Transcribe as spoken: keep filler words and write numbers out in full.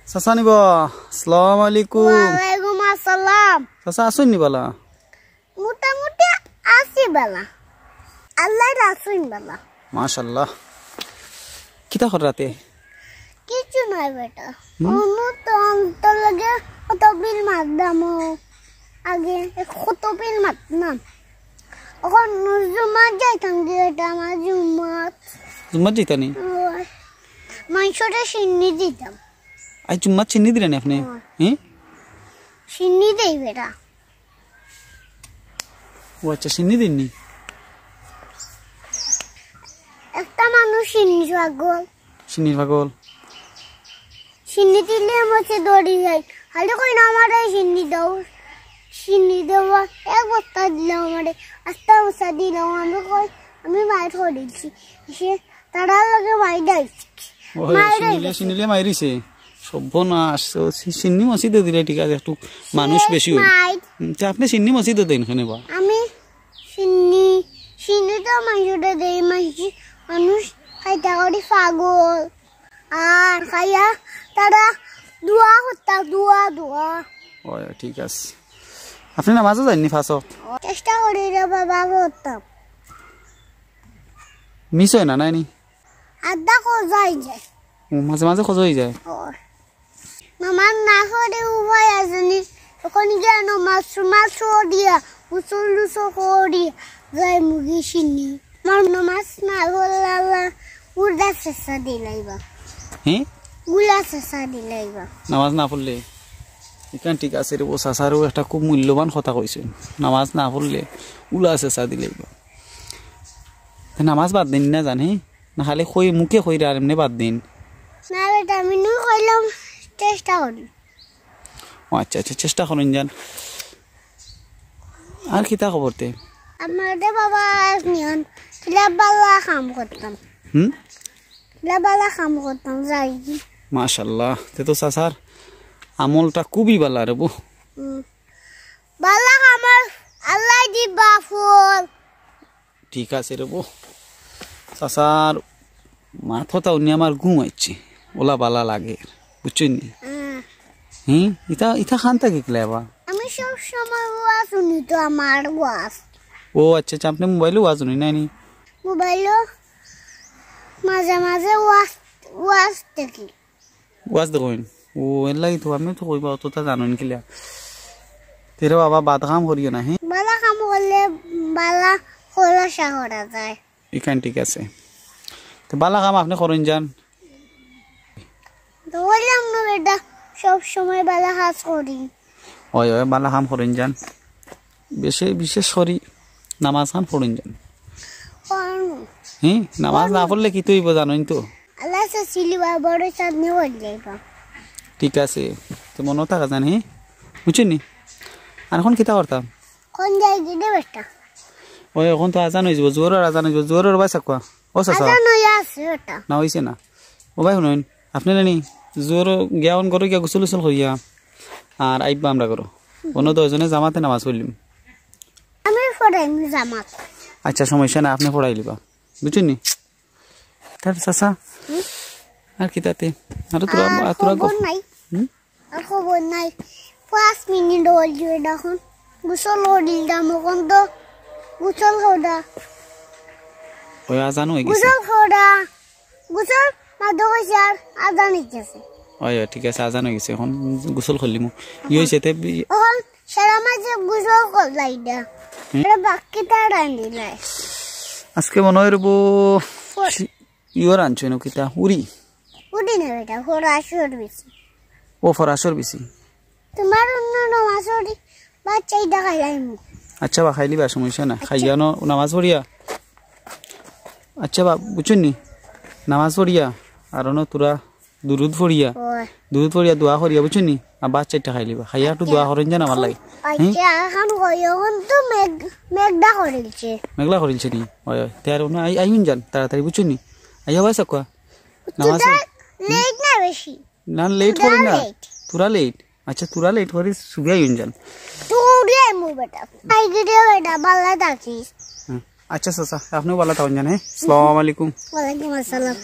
চাচা নিবা, আসসালামু আলাইকুম। ওয়ালাইকুম আসসালাম। চাচা আছইন নি বালা? মোটামুটি আছি বালা। আল্লাহ রাখছইন বালা। মাশাআল্লাহ। কিতা কররাতে? কিচ্ছু নাই বেটা। হুম? অনু তো অন্তর লাগে কত বিল মারতাম ও। আগে কত বিল মারতাম। অখন জুম্মাত যাইতাম যে এটা আমার জুম্মাত। জুম্মাত যাইতা নি? ওই। মানষরে শিন্নি দিতাম। আইজ জুম্মাত শিন্নি দিরা নি আপনে? ওই। হ্যাঁ? শিন্নি দেই বেটা। ও আচ্ছা, শিন্নি দেইন নি? একটা মানুষ শিন্নি পাগল। শিন্নির পাগল। শিন্নি দিলে মসজিদ দৌড়ি যায়। খালি কই না আমারে শিন্নি দাও। শিন্নি দেওয়া এক বস্তা দিলাম আমারে। আস্তা বস্তা দিলাম। আমি কই, আমি মাইর করিছি। সে তারার লগে মাইর দিছি। ওই, মাইর শিন্নিলে, দিছি। শিন্নিলে মাইরিছে। সর্বনাশ। তো শি-, শিন্নি মসজিদে দিলে ঠিক আছে, একটু মানুষ সে বেশি অইল। মাইর। হুম, তে আপনে শিন্নি মসজিদে দেইন কেনে বা? আমি শিন্নি, শিন্নি তো মানষরে দেই, মানষি, মানুষ খাইতা করি পাগল। আর খাইয়া তারা দোয়া করতা, দোয়া, দোয়া। ওই, ঠিক আছে। আপনে নামাজও যাইন নি পাঁচ ওয়াক্ত? চেষ্টা করি রে বাবা, পড়তাম। মিস অয় না, নায় নি? আধা কজা অই যায়। ও, মাঝে মাঝে কজা অই যায়? ও। নামাজ না পড়লে উপায় আছে নি? অখন গিয়া নামাজ, নামাজ পড়িয়া, গোসল টুসল করিয়া, যাইমুগি শিন্নি। আমার নামাজ না পড়লে আল্লাহ উল্টা শিক্ষা দিলাইবা। হ্যাঁ? উল্টা শিক্ষা দিলাইবা। নামাজ না পড়লে? ইখান ঠিক আছে রে, ও চাচারেও একটা খুব মূল্যবান কথা কইছইন। নামাজ না পড়লে উল্টা শিক্ষা দিলাইবা। তে নামাজ বাদ দেইন না জানি? না খালি কই, মুখে কইরা আর এমনে বাদ দেইন? না বেটা, আমি নু কইলাম, চেষ্টা করি। ও আচ্ছা, আচ্ছা, চেষ্টা করইন যান। আর কিতা খবর তে? আমারে বাবা আজ নিয়ন, কিলা বালা কাম করতাম। হুম? কিলা বালা কাম করতাম, যাই কি? মাশাআল্লাহ, তে তো চাচার আমলটা খুবই বালা রে বো। হুম। বালা কামর আল্লাহ দিবা ফল। ঠিক আছে রে বো। চাচার মাত কথা হুনি আমার ঘুম আইছে। ওলা বালা লাগে, বুঝছইন নি? হুম। হুম? ইতা, ইতা খান থাকি কিলা বা? আমি সব সময় ওয়াজ হুনি তো আমার ওয়াজ। ও আচ্ছা, আচ্ছা, আপনে মোবাইলো ওয়াজ হুনইন নায় নি? মোবাইলো মাঝে মাঝে ওয়াজ, ওয়াজ দেখি। ওয়াজ দেখইন। ও, এর লাগি তো আমিও তো কইবা, অতটা জানইন কিলা। তে রে বাবা, বাদ কাম করিও না, হে? বালা কাম করলে বালা খোলাসা করা যায়। ইখান ঠিক আছে। তো বালা কাম আপনে করইন যান। তো বললাম না বেটা, সব সময় বালা কাজ করি। ওই, ওই, বালা কাম করইন যান। বিশে-, বিশেষ করি নামাজ খান পড়ইন যান। পড়মু। হুম, নামাজ না পড়লে কিতা অইবো জানইন তো? আল্লাহ সে সিলিবা বড় চাঁদনি হয়ে যাইবা। ঠিক আছে, তো মনো থাকইন যান, হে? বুঝছইন নি? আর অখন কিতা করতাম? কোন যাই গিয়ে বেটা? ওই, অখন তো আজান অইযিবো, জোহরর আজান অইযিবো, জোহরর বাই সাকুয়া। ও চাচা। আজান অইয়া আছে বেটা। না, অইছে না। ও ভাই, হুনইন, আপনে নানি জোহর গিয়া অন করো গিয়া গোসল উসল করিয়া আর আইবা আমরা করো। অন্য দুইজনে জামাতে নামাজ পড়লিম। আমি পড়াইমু জামাত। আচ্ছা, সমস্যা নাই, আপনে পড়াইলিবা। বুঝছইন নি? তার চাচা, হুম? আর কিতা তে? আর তোরা, আর আর তোরা খবর গপ-, নাই। হুম? আর খবর নাই। পাঁচ মিনিট অইল যে অখন। গোসল করিলাম অখন তো। গোসল করা। ওই আজান অই গেছে। গোসল করা। গোসল মাত্র কইছি আর আজান অই গেছে। ওই, ওই, ঠিক আছে, আজান অই গেছে। অখন গোসল করিলিমু। ই অইছে তে বি- অখন সারা মাঝে গোসল করলাই না। হুম? আরে বাক্কিটা রান্দিলাই। আজকে মনো অয় রে বো, ফ- শি-, ইয়ো রানছো নু কিতা? উরি? উরি না বেটা, ফরাসর বেশি। ও ফরাসর বেশি। তোমার অন্য নামাজ পড়ি, বাচ্চা ইটা খাইলাইমু। আচ্ছা বা, খাইলিবা, সমস্যা না। আচ্ছা। খাইয়া ন-, নামাজ পড়িয়া। আচ্ছা বা, বুঝছইন নি? নামাজ পড়িয়া, আর অনো তোরা দুরুদ পড়িয়া। ওই। দুরুদ পড়িয়া দোয়া করিয়া, বুঝছইন নি? আর বাচ্চা ইটা খাইলিবা। খাইয়া একটু আচ্ছা। দোয়া করইন যান আমার লাগি। হুম? আচ্ছা, অখন কই, অখন তো মেঘ, মেঘলা করিলছে। মেঘলা করিলছে নি? ওই, ওই। তে আর অনো আই-, আইন যান, তাড়াতাড়ি, বুঝছইন নি? আইয়া ভাই সাকুয়া। নামাজ তোরা পড়-, হুম? লেট না বেশি? না, লেট তোরা করি না। লেট। তোরা লেট। আচ্ছা, তোরা লেট করি সুবিয়া ইউন যান। তোরে মু বেটা। আই গিরে বেটা, বালা থাকিস। হুম। আচ্ছা, চাচা, আপনেও বালা থাকইন যান, হে? আসসালামু আলাইকুম। ওয়ালাইকুম আসসালাম।